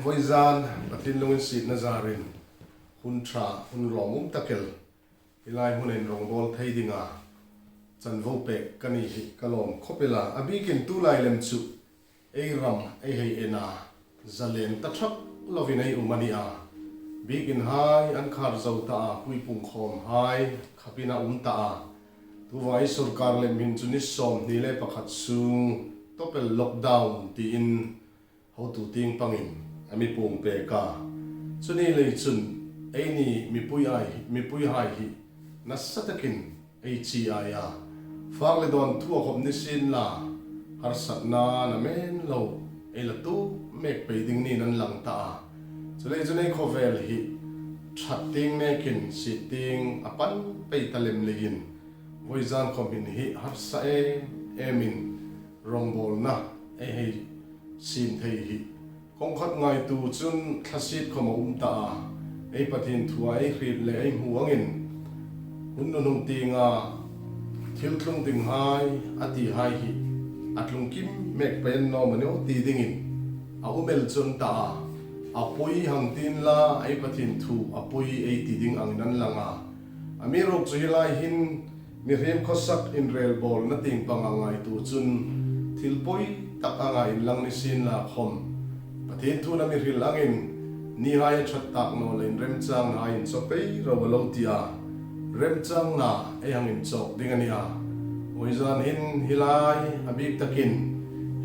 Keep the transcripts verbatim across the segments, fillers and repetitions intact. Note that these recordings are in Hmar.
Vawizan Pathien lunginsietna zarin hun ṭha, hun lawmum tak el hi lai hmun inrawngbawl thei dinga chanvo pek ka ni hi ka lawm khawp el a. A bikin tulai lem chu ei ram ei hei en a, zalen ta thak lovin ei um a ni a. Bikin hai an khar zo ta a, puipung khawm hai khapin a um ta a. Tuta ei sorkar lem hin chu ni sawmhni le pakhat sung tawp el lockdown tiin hotu tieng pangin a mi puong pek a. Chu ni lei chun eini mipui ai, mipui hai hi nasa takin ei chibai a. Fak le dawn thu a khawm ni sien la, harsatna namen lo ei la tuok mek pei ding niin an lang ta a. Chuleiin chun ei khawvel hi ṭhat tieng nekin siet tieng a pan pei ta lem leiin vawizan khawm hin hi harsa em emin rawngbawlna ei hei siem thei hi. Kawng khat ngaituo chun thlasiet khawm a um ta a. Ei Pathien thua ei hriet le ei hmu angin hun nunung tienga thil tlung ding hai a ti hai hi a tlung kim mek pei naw maw ni ti dingin a um el chun ta a. A poi hang tiin la, ei Pathien thu a poi ei ti ding angin an lang a. Amiruokchu hi lai hin mihriem khawsak inrelbawlna tieng panga ngaituo chun thil poi tak anga inlang ni sien la khawm, Pathien thu'n a mi hril angin ni hai a ṭhat tak naw leiin remchangna inchawk pei ro a lo ti a. Remchangna ei hang inchawk ding a ni a. Vawizan hin hi lai a bik takin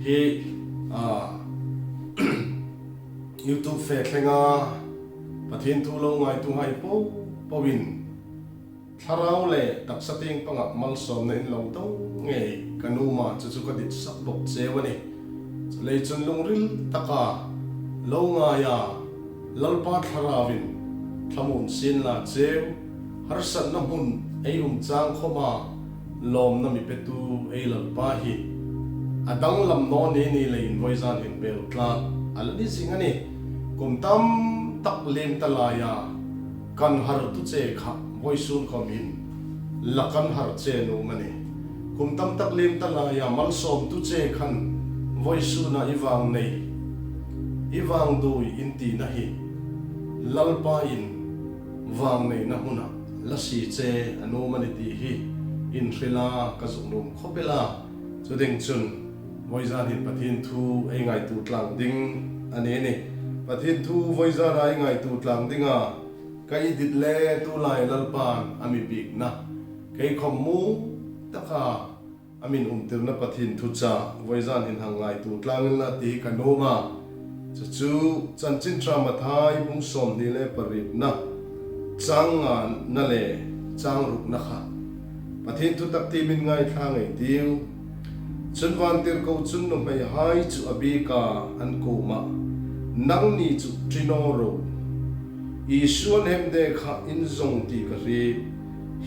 hi, a, YouTube fe thlenga Pathien thu lo ngaituo hai po poin thlarau le taksa tieng panga malsawmna in lo do ngei ka nuom a, chu chu ka ditsak bok cheu a nih. Chuleiin chun lungril taka lo ngai a, Lalpa thlarauin thlamuon sien la cheu, harsatna hmun ei um chang khawma lawmna mi petu ei Lalpa hi a danglam naw ni ni leiin vawizan hin bel tlak a la ni zing a nih. Kum tam tak liem ta laia kan hartu che kha vawisun khawm hin la kan har che nuom a nih. Kum tam tak liem ta laia malsawmtu che khan vawisuna i vangnei, i vangduoi in tina hi Lalpa'n vangneina hmuna la sie che a nuom a nih ti hi in hril a, ka zuk nuom khawp el a. Chu ding chun vawizan hin Pathien thu ei ngaituo tlang ding a ni nih. Pathien thu vawizana ei ngaituo tlang dinga ka dit le tulai Lalpa'n a mi biekna, kei khawm hmu taka a min umtirna Pathien thuchah vawizan hin hang ngaituo tlang inla ti ka nuom a. Chu chu Chanchin Ṭha Mathai bung sawmhni le parietna, chang ngana le chang rukna kha Pathien thu tak ti min ngaithla ngei ei tiu. Chun vantirko chun nuhmeihai chu a biek a, an kuomah, "Nangni chu ṭi naw ro. Isu an hemde kha in zawng ti ka hriet.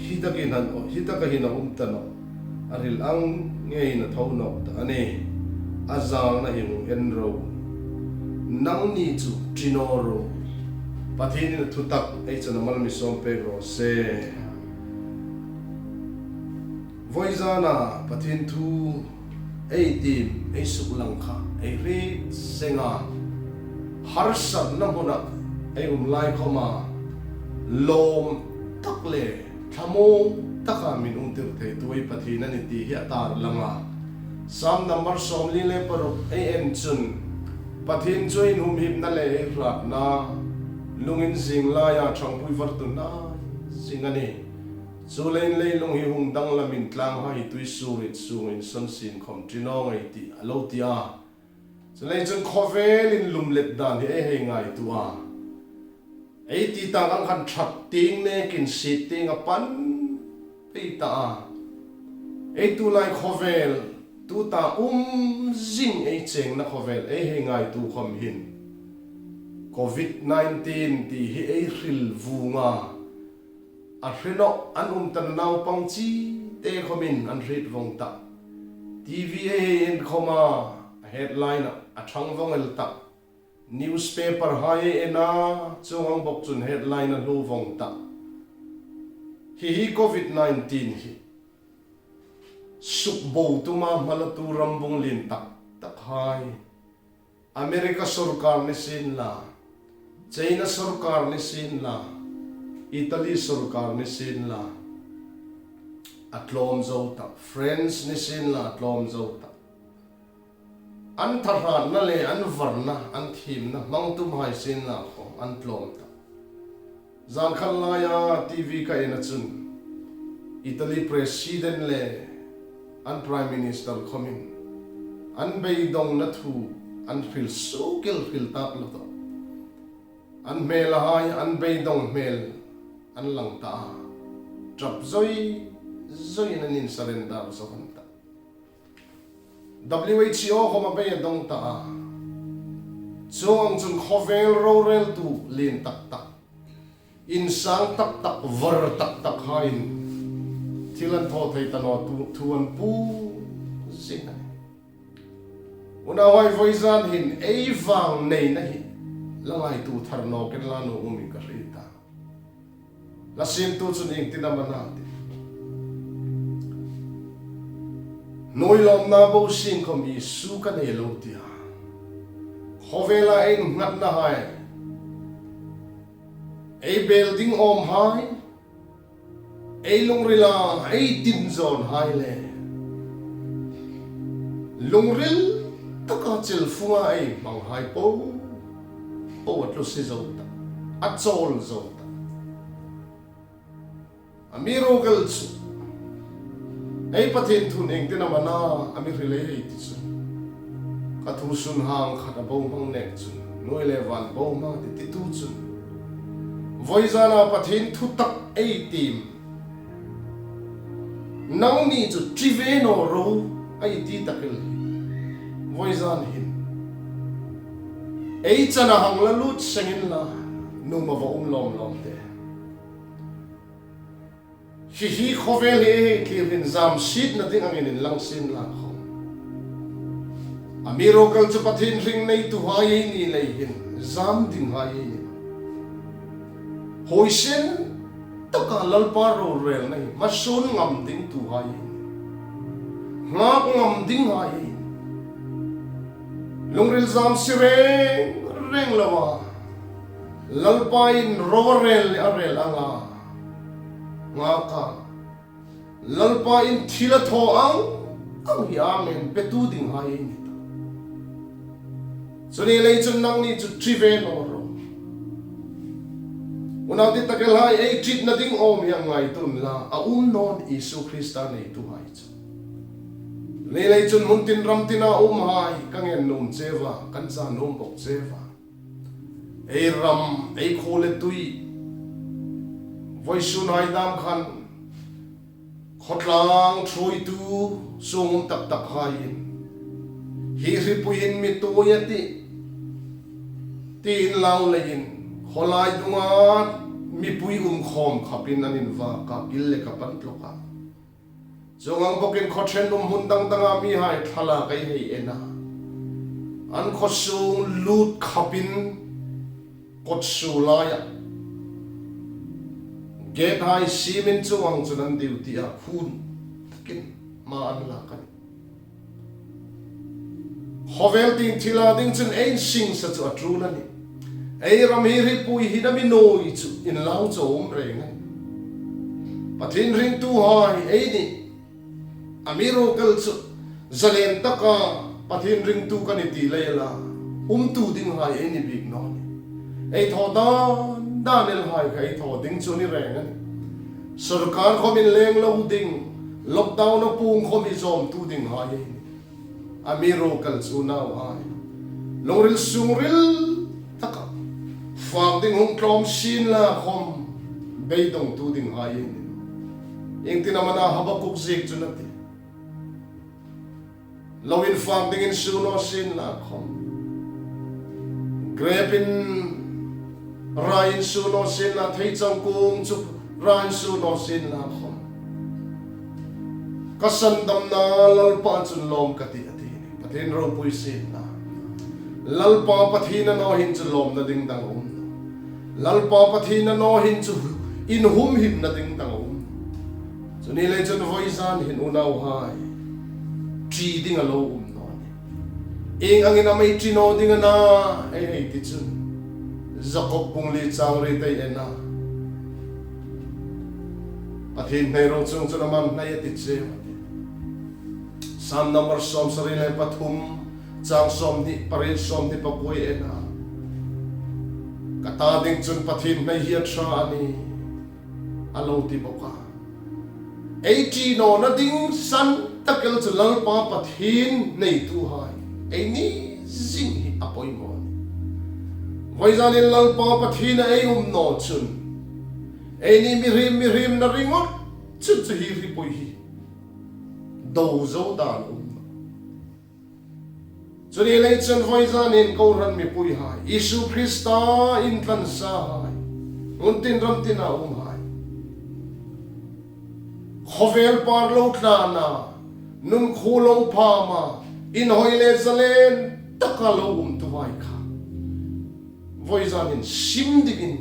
Hi taka hin, hi taka hin a um ta nawh. A hril ang ngeiin a tho nawk ta a nih. A zalna hi hung en ro. Nangni chu ṭi naw ro." Pathienin a thu tak ei chang a mal mi sawm pek raw se. Vawizana Pathien thu ei tiem, ei suklang kha ei hriet seng a, harsatna hmuna ei um lai khawma lawm tak le thlamuong taka min umtir theitu ei Pathien a nih ti hi a tarlang a. Sam number sawmli le paruk ei en chun Pathien chu ei humhimna le ei hratna lungin zing laia ṭhangpui vartu hnai zing a nih. Chuleiin leilung hi hung danglamin tlanghai tuisuoriet sungin sansin khawm ṭi naw ngei ti a lo ti a. Chuleiin chun khawvelin lumlet dan hi ei hei ngaituo a. Ei ti tak ang khan ṭhat tieng nekin siet tieng a pan pei ta a. Ei tulai khawvel, tuta um zing ei chengna khawvel ei hei ngaituo khawm hin Covid nineteen ti hi ei hril vung a. A hre nawh an um ta naupang chite khawmin an hriet vong ta. T V ei hei en khawma headline-a a ṭhang vong el ta. Newspaper hai ei en a, chuong ang bok chun headline a hlu vong ta. Hi hi Covid nineteen hi sukbo tuma hmalatu rambung lien tak tak hai America sawrkar ni sienla, China sawrkar ni sienla, Italy sawrkar ni sienla, a tlawm zo ta, France ni sienla a tlawm zo ta. An thahrâtna le an varna, an thiemna hmang tumhai sienla khawm an tlawm ta. Zan khat laia T V ka en a chun, Italy President le an Prime Minister khawmin an beidongna thu an hril sukil hril tak lo tawh. An hmel a hai an beidong hmel an lang ta a. Ṭap zoi zoiin an insurrender zo an ta. W H O khawm a beidong ta a. Chuong ang chun khawvel roreltu lien tak tak, insang tak tak, var tak tak haiin thil an thaw thei ta naw thu, thu an puong zing a nih. Unauhai, vawizan hin ei vangneina hi la ngaituo thar nawk inla nuom um in ka hriet a. La siemtu chun iengtin am a na ti. Hnuoi lawmna bo sien khawm Isu ka nei lo ti a. Khawvela ei nghatnahai, ei bel ding awmhai, ei lungrila ei tin zawnhai le lungril taka chilfunga ei hmanghai po po a tlusi zo ta, a chawl zo ta. Amiruokchu ei Pathien thun iengtin am a na, a mi hril ei hei ti chun, ka thu sun hang khat a bo hmang nek chun, hnuoi le van bo hmang ti, titu chun, vawizana Pathien thu tak ei tiem, nangni chu ṭi ve naw ro, ei ti tak el hi, vawizan hin ei chana hang la lut seng inla, nuom a va um lawm lawm de. Hi hi khawvel hi ei hei thlir hin zam sietna ding angin inlang sienla khawm, amiruokchu Pathien hringnei tuhai ei ni lei hin zam dinghai ei ni. Huoisen taka Lalpa rorelna hi hmasawn ngam ding tuhai ei ni. Nghak ngam dinghai ei ni. Lungril zam si reng reng loa Lalpa'n ro a rel le a rel anga nghaka, Lalpa'n thil a thaw ang ang hi amen petu dinghai ei ni ta. Chu ni lei chun nangni chu ṭi ve naw ro. Unau ti tak el hai, ei ṭitna ding awm hi a ngaituo inla, a um naw ni Isu Krista neituhai chu. Chu ni lei chun hmun tin ram tina umhai ka ngen nuom cheu a, kan cha nuom bawk cheu a. Ei ram, ei khuo le tui, vawisun hai dam khan khawtlang ṭhuoitu sungum tak tak haiin, hi hripui hin mi tuoi a tih, tiin lau leiin, khawlai dunga mipui um khawm khapin an invak a, kil le kap an tlawk a. Chuong ang bawkin khaw ṭhen um hmun dang danga mihai thlalak ei hei en a. An khaw sung lut khapin kawtsu laia gate hai siemin chuong ang chun an duty a, khun takin hma an lak a nih. Khawvel tieng thila ding chun ei insingsa chu a ṭul a nih. Ei ram hi hripui hin a mi nuoi chu inlau chau um reng a nih. Pathien ringtuhai ei nih. Amiruokchu zalen taka Pathien ringtu ka ni ti leia umtu dinghai ei ni bik naw nih. Ei thaw dan dan el hai kha ei thaw ding chu ni reng a nih. Sawrkar khawmin leng lo ding, lockdown a puong khawm hi zawmtu dinghai ei nih. Amiruokchu unauhai, lungril sungril taka fak ding hung tlawm sienla khawm beidongtu dinghai ei nih. Iengtin am a na, Habakuk ziek chun a ti. Lo infak dingin suo naw sienla khawm, grape in rain suo naw sienla, theichang kung chu rain suo naw sienla khawm, ka sandamna Lalpa chun lawm ka tih, a ti. Pathien ropui sienla. Lalpa Pathien a naw hin chu lawmna ding dang a um naw. Lalpa Pathien a naw hin chu inhumhimna ding dang a um naw. Chu ni lei chun vawizan hin unauhai, ṭi ding a lo um naw nih. Ieng angin am ei ṭi naw ding a na, ei hei ti chun, Jakob bung li chang riet ei en a. Pathien hnai ro chuong chun ama hnai a ti cheu a tih. Sam number sawmsari le pathum, chang sawmhni pariet, sawmhni pakua ei en a. Ka ta ding chun Pathien hnai hi a ṭha a nih, a lo ti bawk a. Ei ṭi nawna ding san tak el chu Lalpa Pathien hneituhai ei ni zing hi a poimaw a nih. Vawizanin Lalpa Pathien a ei um naw chun, eini mihriem, mihriemna ringawt chun chu hi hripui hi do zo dan um nawh. Chu ni lei chun vawizanin kohran mipuihai, Isu Krista intlan sahai, ngun tin ram tina umhai, khawvel par lo tlana, nun khuo lo phama, inhawi le zalen taka lo umtuhai kha, vawizanin sim dingin,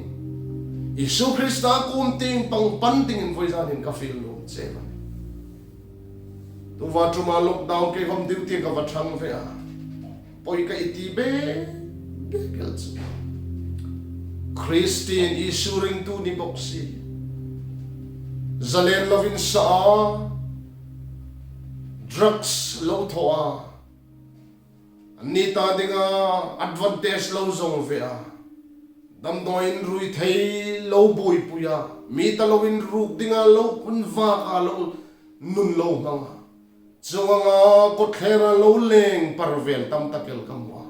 Isu Krista kuom tieng pang pan dingin vawizanin ka fiel nuom cheu a nih. Tuta ṭuma lockdown kei khom duty ka va ṭhang ve a. Poi ka ti bek bek el chu, Kristien Isu ringtu ni bok si. Zalen lo insa a, drugs lo thaw a, anni ta dinga advantage lo zong ve a, damdawiin ruithei lo buoipui a, mi ta lo inruk dinga lo, invak a lo, nun lo hmang a. Chuong anga kawtthler a lo leng par vel tam tak el ka hmu a.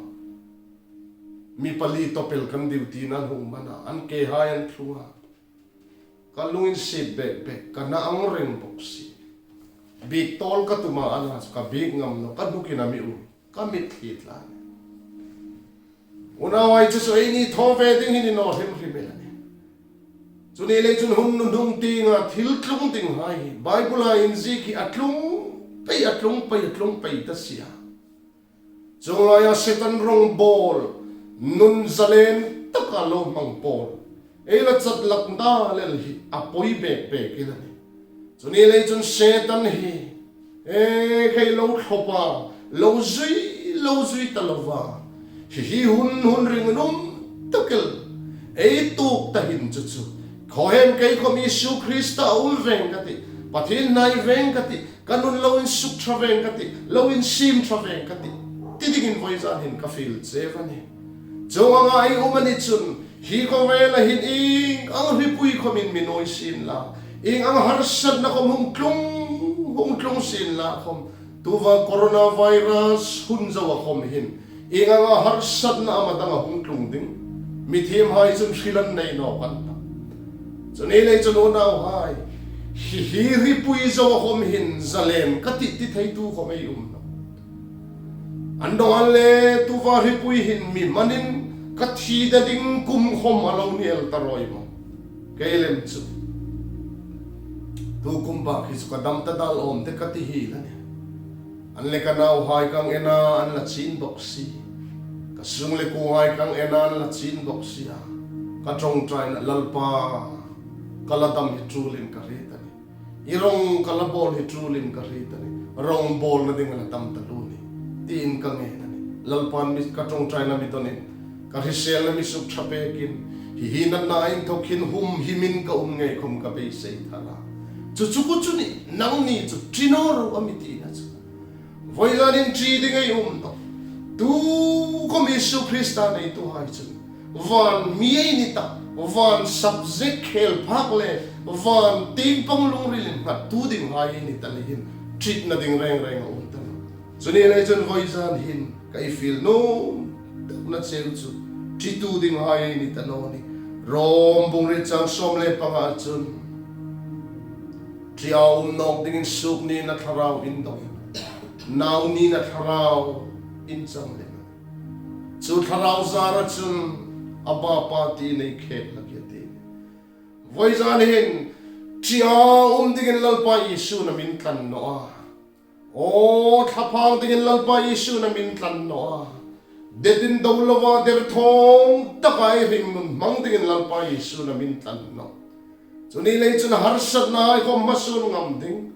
Mi pali tawp el kan duty-in an hung man a, an kehai an thlung a. Ka lunginsiet bek bek, ka na ang reng bok si. Biek tawl ka tum a, a na chu ka biek ngam nawh, ka hnukin a mi um, ka mitthli tla a nih. Unauhai, chu chu eini thaw ve ding hi ni naw hrim hrim el a nih. Chu ni lei chun hun nunung tienga thil tlung dinghai hi Bible-a inziek hi a tlung pei, a tlung pei, a tlung pei ta si a. Chuong laia Setan rawngbawl, nun zalen taka lo hmang pawl, ei la chat lak dal el hi a poi bek bek el a nih. Chu ni lei chun Setan hi, e, khei lo thlawp a, lo zui, lo zui ta lo va. Hi hi hun, hun ringum tak el ei tuok ta hin chu chu, khaw hem kei khom Isu Krista a um veng ka tih, Pathien hnai veng ka tih, ka nun lo insuk ṭha veng ka tih, lo insiem ṭha veng ka tih, ti dingin vawizan hin ka fiel cheu a nih. Chuong anga ei um a ni chun, hi khawvela hin ieng ang hripui khomin mi nuoi sien la, ieng ang harsatna khom hung tlung, hung tlung sien la khom, tuta coronavirus hun zoa khom hin ieng anga harsatna ama danga hung tlung ding, mithiemhai chun hril an nei nawk an ta. Chu ni lei chun unauhai, hi hi hripui zoa khom hin zalen ka tih ti theitu khom ei um nawh. Annawleh tuta hripui hin mi manin ka thi ta ding kum khom a lo ni el ta rawi maw. Kei lem chu, tu kum bak hi chu ka dam ta dal awm te ka ti hi la nih. An le ka nauhai kan en a, an la chin bok si. Ka sung le kuohai kan en a, an la chin bok si a. Ka ṭawngṭaina, Lalpa, ka la dam hi ṭulin ka hriet a nih. I rawng ka la bawl hi ṭulin ka hriet a nih. Rawng bawlna ding a la dam taluo nih, tiin ka ngen a nih. Lalpan mi, ka ṭawngṭaina mi dawnin, ka hriselna mi suk ṭha pekin, hi hi natna inthawk hin humhimin ka um ngei khom ka beisei thar a. Chu chu ku chu ni, nangni chu ṭi naw ro a mi tina chu. Vawizanin ṭi ding ei um nawh. Tu khom Isu Krista neituhai chun van mi ei ni ta, van subject khel phak le van tieng pang lungrilin nghattu dinghai ei ni ta leiin ṭitna ding reng reng a um ta nawh. Chu ni lei chun vawizan hin ka fiel nuom takna cheu chu, ṭitu dinghai ei ni ta naw nih. Rom bung riet chang sawm le panga chun, ṭia um nawk dingin suok nina thlarau indong, nau nina thlarau inchang lem. Chu thlarau zara chun Abba Pa ti nei khek hlak a tih. Vawizan hin ṭia um dingin Lalpa Isun a mi intlan nawh a. Aw, thlaphang dingin Lalpa Isun a mi intlan nawh a. Detin do lova derthawng taka ei hringnun hmang dingin Lalpa Isun a mi intlan nawh. Chu ni lei chun harsatnahai khom hmasuon ngam ding,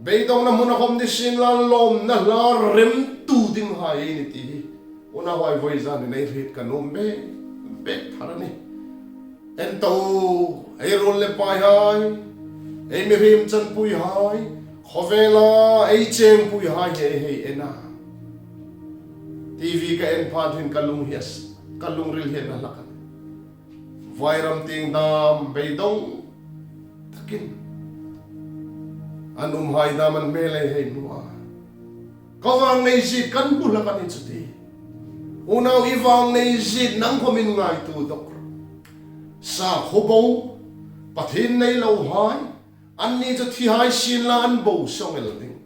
beidongna hmuna khom ni sien la, lawmna hla remtu dinghai ei ni ti hi Unauhai, voizan hin ei hriet ka nuom bek bek thar a nih. En ta u, ei ruol le paihai, ei mihriem chanpuihai, khawvela ei chengpuihai hi ei hei en a. TV ka en phat hin ka lung hi a s-, ka lungril hi a na hlak a nih. Vairam tieng dam beidong takin an umhai dam an hmel ei hei hmu a. Ka vang nei ziet kan hmu hlak a nih chu ti. Unau, i vang nei ziet nang khawm in ngaituo dawk rawh. Sakhuo bo, Pathien nei lohai, anni chu thi hai sien la an bo sawng el ding.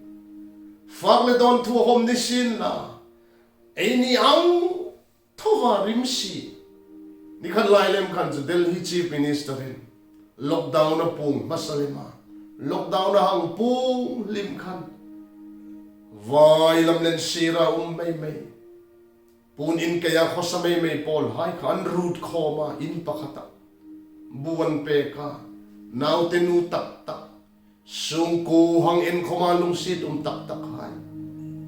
Fak le dawn thu a hawm ni sien la, eini ang thova rim si. Ni khat lai lem khan chu Delhi Chief Minister hin lockdown a puong hmasa lem a. Lockdown a hang puong lem khan, vai lam lien sira um mei mei, puon in keia khawsa mei mei pawlhai kha an ruot khawm a, in pakhata bu an pek a, naute nu tak tak, sungkuo hang en khawma lungsiet um tak tak hai.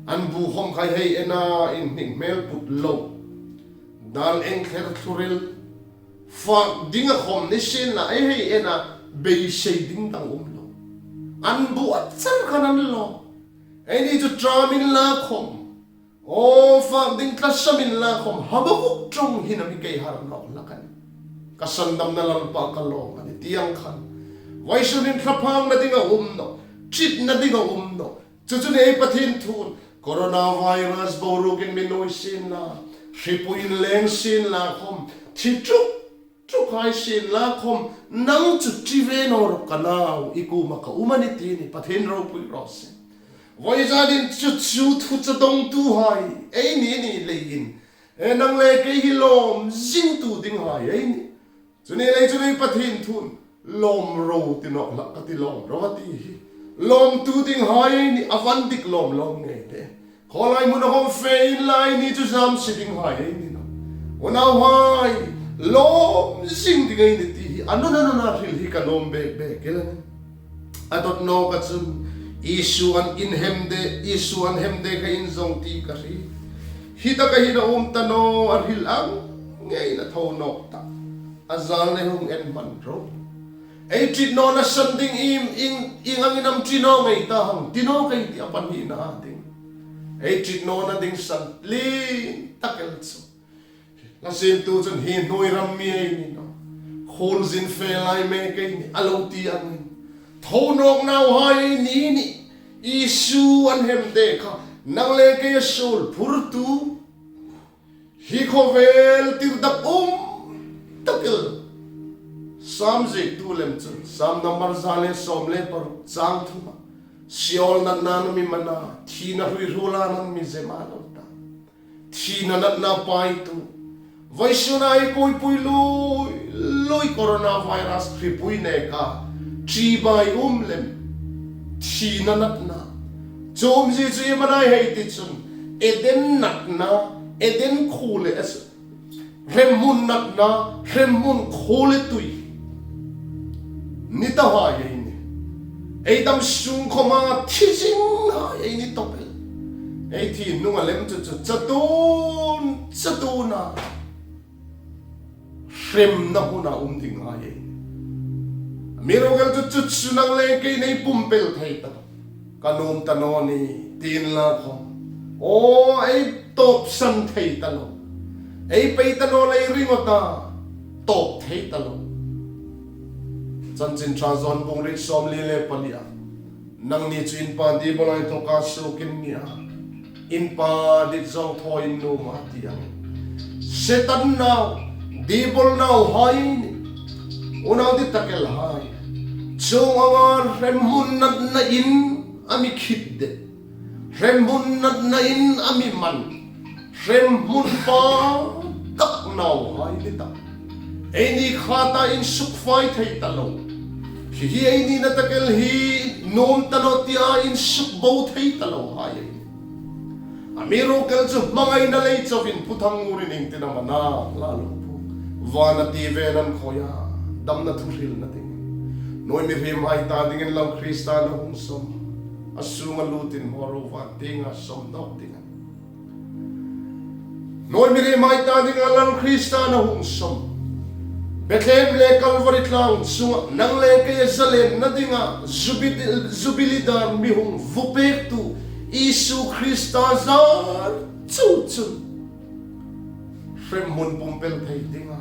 An bu khawm kha ei hei en a, inhnik hmel put lo. Dal eng thler thuril. Fak ding a khawm ni sien la ei hei en a, beisei ding dang um lo. An bu a char khan an lo. Eini chu tram inla khawm, aw, fak ding tlasam inla khawm, Habakuk ṭawng hin a mi kei har nawk hlak a nih. Ka sandamna Lalpa ka lawm a nih ti ang khan. Vawisun hin thlaphangna ding a um nawh, ṭitna ding a um nawh. Chu chu nih ei Pathien thu'n, coronavirus boruokin mi nuoi sien la, hripui inleng sien la khawm, thi ṭuk ṭuk hai sien la khawm, nang chu ṭi ve naw rawh ka nau, i kuoma ka um a nih ti ni, Pathien ropui raw se. Voizan hin chu chu thu chu dawngtuhai ei ni ni leiin, e, nang le kei hi lawm zingtu dinghai ei nih. Chu ni lei chun ei Pathien thu'n, lawm ro ti nawk hlak ka ti, lawm ro a ti hi. Lawmtu dinghai ei nih, a van dik lawm lawm ngei te. Khawlai hmuna khawm fe inla, eini chu zamsi dinghai ei ni nawh. Unauhai, lawm zing ding ei nih ti hi a nuna nuna hril hi ka nuom bek bek el a nih. A dawt nawka chun, Isu an inhemde, Isu an hemde kha inzawng ti ka hriet. Hi taka hin a um ta naw a hril ang ngeiin a tho nawk ta. A zal le hung en hman ro. Ei ṭi nawna san ding ieng, ieng, ieng angin am ṭi naw ngei ta hang, ti naw ka ti a, pahnina ding. Ei ṭi nawna ding san lien tak el chu. Hla siemtu chun hi hnuoi ram mi ei ni nawh. Khuolzin fe lai mek ei nih, a lo ti angin. Tho nawk nauhai ei ni nih. Isu an hemde kha, nang le kei a suol phurtu. Hi khawvel tirdakum tak el. Sam ziektu lem chun, Sam number za le sawm le paruk chang thuma, Seol natna an mi man a, thina hruihrula an mi zem a lo ta. Thina natna paitu. Vawisuna ei puipui lui, lui coronavirus hripui neka. Ṭi bai um lem. Thina natna. Chu umzie chu iem a na hei ti chun, Eden natna, Eden khuo le, es, hremhmun natna, hremhmun khuo le tui. Ni ta hai ei nih. Ei dam sung khawma thi zing hai ei ni tawp el. Ei thi hnunga lem chu chu chatuon, chatuona hremna hmuna um dinghai ei nih. Amiruokchu chu chu nang le kei nei pumpel thei ta, ka nuom ta naw ni, ti inla khawm, aw, ei tawpsan thei ta lo. Ei pei ta naw lei ringawta tawp thei ta lo. Chanchin Ṭha John bung riet sawmli le pali a, nangni chu in pa Diebol a inthoka suok in ni a, in pa dit zawng thaw in nuom a ti ang. Setan nau, Diebol nauhai ei nih. Unau dit tak el hai. Chuong anga hremhmun natna in a mi khit de. Hremhmun natna in a mi man. Hremhmun pa tak nauhai ni ta. Eini khata insukfai thei ta lo. Hi hi ei nina tak el hi nuom ta naw tia insukbo thei ta lo hai ei nih. Amiruokchu hmangaina lei chauhin Pu Thangngurin iengtin am a na la lo pu. Vana ti ve nan khoi a, damna thu hrilna ding. Hnuoi mihriemhai ta dingin Lal Krista na hung sawm. A sunga lutin hmaw ro, van tienga sawm nawk ding a nih. Hnuoi mi rem hai ta dinga Lal Krista a hung sawm, Bethlehem le Kalvari tlang chunga nang le kei zalenna dinga Jubi-, Jubilee dar mi hung vupektu Isu Krista zar chu chun hremhmun pumpel thei dinga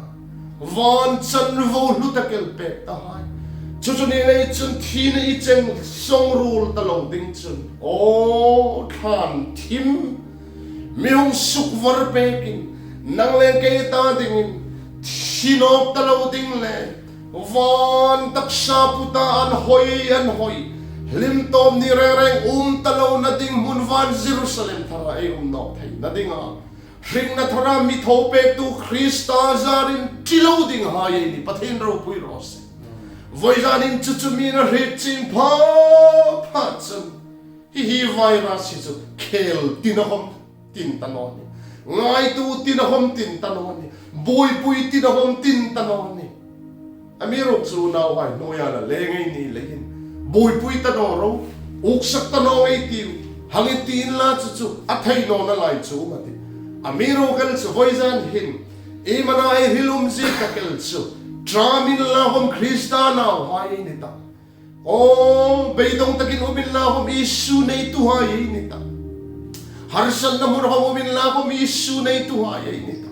van chanvo hlu tak el pek ta hai. Chu chu ni lei chun thina i cheng song ruol ta lo ding chun, aw thlan thim mi hung sukvar pekin, nang le kei ta dingin thi nawk ta lo ding le van taksa puta an hoi, an hoi, hlim tawp ni reng reng um ta lo na ding hmun van Jerusalem thara ei um nawk theina dinga hringna thara mi tho pektu Krista zarin ṭi lo ding hai ei ni. Pathien ropui raw se. Voizanin chu chu mi'n a hriet ching pha pha chun, hi hi virus hi chu khel tina khom tin ta naw ni, ngaituo tina khom tin ta naw ni, buoipui tina khom tin ta naw ni. Amiruokchu unauhai, hnuoia la leng ei ni leiin buoipui ta naw ro, uksak ta naw ei tiu, hang ei ti inla chu chu a thei nawna lai chu um a tih. Amiruokchu vawizan hin ei mana ei hril umzie tak el chu, ṭam inla khom Krista nauhai ei ni ta. Aw, beidong takin um inla khom Isu neituhai ei ni ta. Harsatna hmuna khom um inla khom Isu neituhai ei ni ta.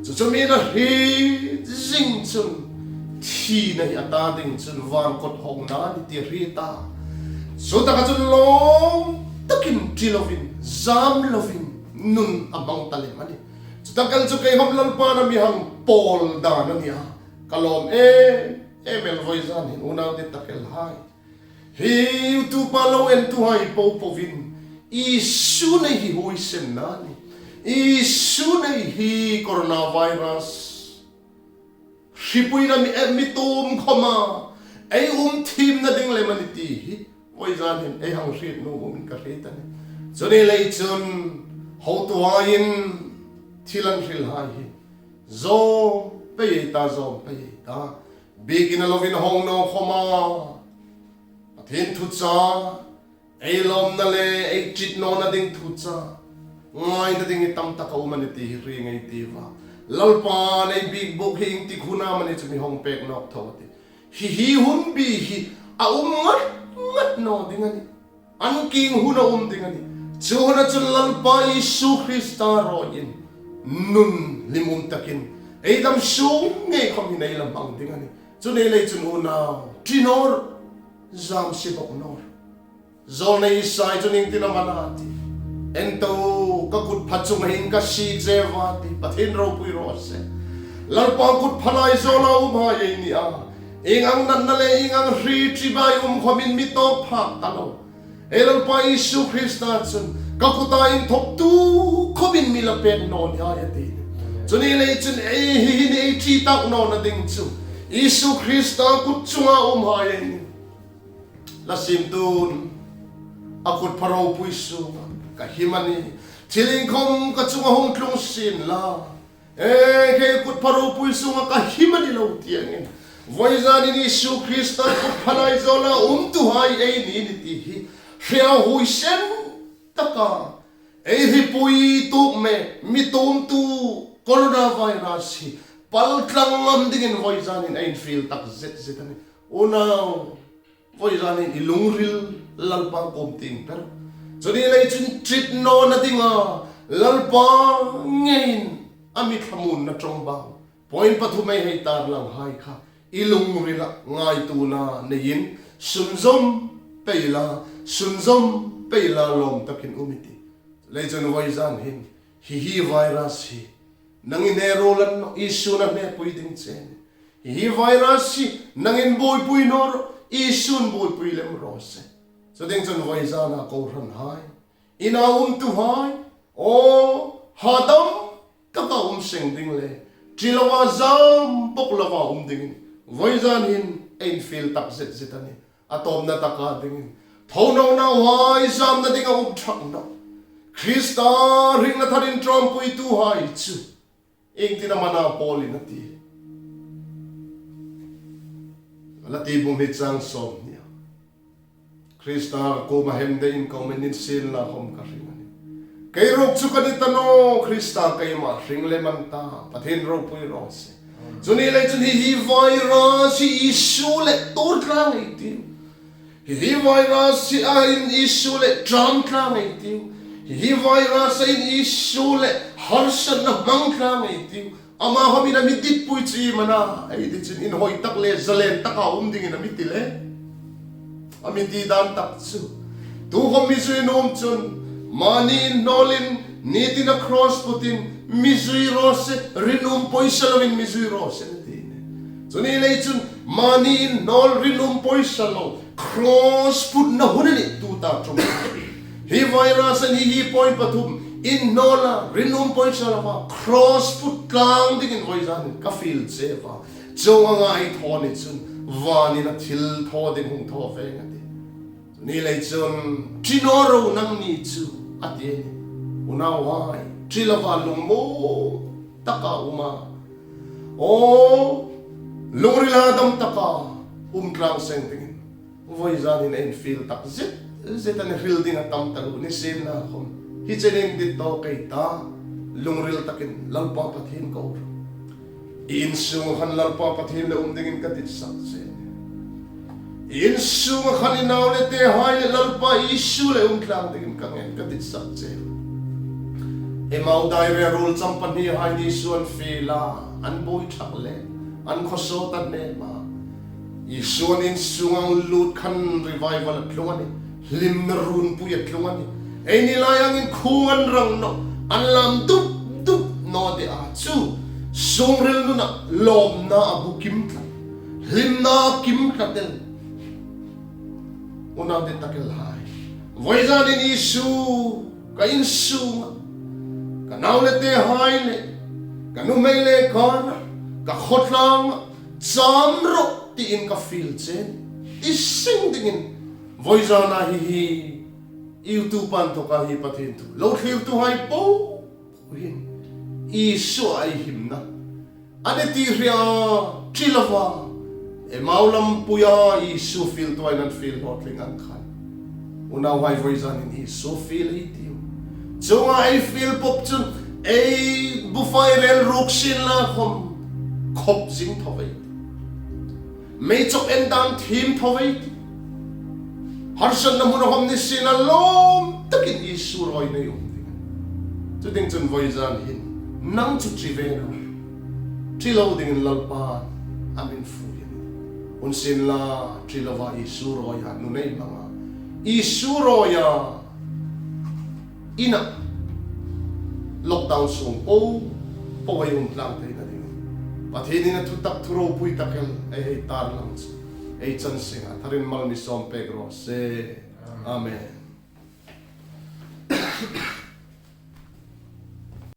Chu chu mi'n a hriet zing chun, thina hi a ta ding chun van kawt hawngna a ni ti a hriet ta. Chutaka chun lawm takin ṭi lovin, zam lovin nun a hmang ta lem a nih. Chu tak el chu kei khom Lalpan a mi hang pawl dan a nih a, ka lawm em em el vawizan hin unau dit tak el hai. Hi YouTube-a lo entuhai po poin, Isu nei hi huoisenna a nih. Isu nei hi coronavirus hripuina mi, eh, mi tuom khoma ei um thiemna ding lem a ni ti hi vawizan hin ei hang hriet nuom ka hriet a nih. Chu ni lei chun hotuhaiin thil an hril hai hi zawm pei ei ta, zawm pei ei ta. Biekin a lovin hawng naw khoma Pathien thuchah, ei lawmna le ei ṭi nawna ding thuchah ngaina ding hi tam tak a um a ni ti hi hre ngei ei tiu a. Lalpan ei biek bawk hi ieng tik hun am a ni chu mi hawng pek nawk tho a tih. Hi hi hun bi hi a um ngat ngat naw ding a nih. An kieng hun a um ding a nih. Chu huna chun Lalpa Isu Krista rawin nun hlim um takin ei dam sung ngei khom hin ei la hmang ding a nih. Chu ni lei chun unau, ṭi naw ro, zam si bok naw ro. Zawlnei Isai chun ieng tin am a na ti? En ta u, ka kut pha chunga hin ka sie che a tih. Pathien ropui raw se. Lalpa kut pha lai zawla umhai ei ni a. Ieng ang natna le ieng ang hri ṭi bai um khomin mi tawk phak ta lo. Ei Lalpa Isu Krista chun ka kuta inthawktu khomin mi la pek naw ni hai a ti. Chu ni lei chun ei hi hin ei ṭi tak nawna ding chu Isu Krista kut chunga umhai ei ni. La siemtun, a kut pha ropui sunga ka him a nih. Thil iengkhom ka chunga hung tlung sien la, e, kei kut pha ropui sunga ka him a ni lo ti angin, voizanin Isu Krista kut pha lai zawla umtuhai ei ni ni ti hi hre a, huoisen taka ei hripui tuk me, mi tuomtu coronavirus hi paltlang ngam dingin voizanin ei infiel tak zet zet a nih. Unau, voizanin i lungril Lalpa kuom tieng per. Chu ni lei chun ṭi nawna dinga Lalpa ngeiin a mi thlamuonna ṭawngbau point pathum ei hei tarlang hai kha i lungrila ngaituona neiin sunzawm pei la, sunzawm pei la lawm takin um i tih. Lei chun voizan hin hi hi virus hi nangin hne ruol an naw, Isu'n a hnepui ding che a nih. Hi hi virus hi nangin buoipui naw ro, Isu'n buoipui lem raw se. Chu ding chun voizana kohranhai, ina umtuhai, aw, hadam taka um seng ding le ṭi lova, zam bok lova um dingin voizan hin ei infiel tak zet zet a nih. A tawpna taka dingin, tho naw nauhai, zamna dinga um ṭhak naw. Krista hringna tharin ṭawmpuituhai chu ieng tin am a na pawl in a ti? Galati bung hni chang sawmhnia. Krista kuoma hemde in ka um a ni sien la khom ka hring a nih. Kei ruok chu ka ni ta nawh, Krista keima hring lem an ta, Pathien ropui raw se. Chu ni lei chun hi hi virus hi Isu le tuor tlang ei tiu. Hi hi virus hi a in Isu le ṭam tlang ei tiu. Hi hi virus a in Isu le harsatna hmang tlang ei tiu. Ama khawm in a mi ditpui chu iem a na, ei ti chun inhawi tak le zalen taka um dingin a mi ti le. A mi ti dan tak chu. Tu khawm mizui nuom chun, mani inhnawlin, ni tina cross putin, mizui raw se, rinum poisa loin mizui raw se a ti. Chu ni lei chun, mani inhnawl rinum poisa lo, cross putna hun a nih tuta ṭum. Hi virus-in hi hi point pathum, inhnawla, rinum poisa loa, cross put tlang dingin voizanin ka fiel che a. Chuong ang ei thaw ni chun, vanin a thilthaw ding hung thaw ve a tih. Ni lei chun, ṭi naw ro nangni chu, a ti a nih. Unauhai, ṭi lova lungmuong taka um a. Aw, lungrila dam taka um tlang seng dingin. Voizanin ei fiel tak zet zet a nih, hril ding a tam taluo, nisienlakhawm. Hi chenin dit tawk ei ta, lungril takin Lalpa Pathien ko ro. I in sunga khan Lalpa Pathien le um dingin ka ditsak che. I in sunga khan i nau le tehai le Lalpa Isu le um tlang dingin ka ngen, ka ditsak che. Emau dairia ruol cham pahnihai Isu an fiel a, an buoi ṭhak le, an khawsawt an nem a. Isu an in sunga lut khan revival a tlung a nih. Hlimna runpui a tlung a nih. Eini lai angin khuong an rang nawh. An lam dup dup naw de a chu. Sungril nuna lawmna a bukim tlat. Hlimna a kim tlat el. Unau dit tak el hai. Voizanin Isu ka in sunga. Ka nau le tehai le. Ka nuhmei le ka na. Ka khawtlang. Cham rawh tiin ka fiel che. Ti seng dingin. Voizana hi hi. YouTube-a inthoka hi Pathien thu lo thlirtuhai po hin Isu ei himna a ni ti hria, ṭi lova. Emau lampuia Isu fieltuhai an fiel hlawtling ang khan. Unauhai, voizanin Isu fiel ei tiu. Chuonga ei fiel pop chun ei bufai rel ruok sienlakhawm khop zing thaw ei tiu. Mei chawk en dan thiem thaw ei tiu. Harsatna hmuna khawm nisienla lawm takin Isu rawina ei um ding. Chu ding chun voizan hin nang chu ṭi ve naw. Ṭi lo dingin Lalpan a mi fui a nih. Hun sienla ṭi lova Isu rawia nun ei hmang a. Isu rawia ina lockdown sung po po ei um tlang theina ding. Pathienin a thutak thu ropui tak el ei hei tarlang chu ei chan seng a tharin mal mi sawm pek raw se. Amen.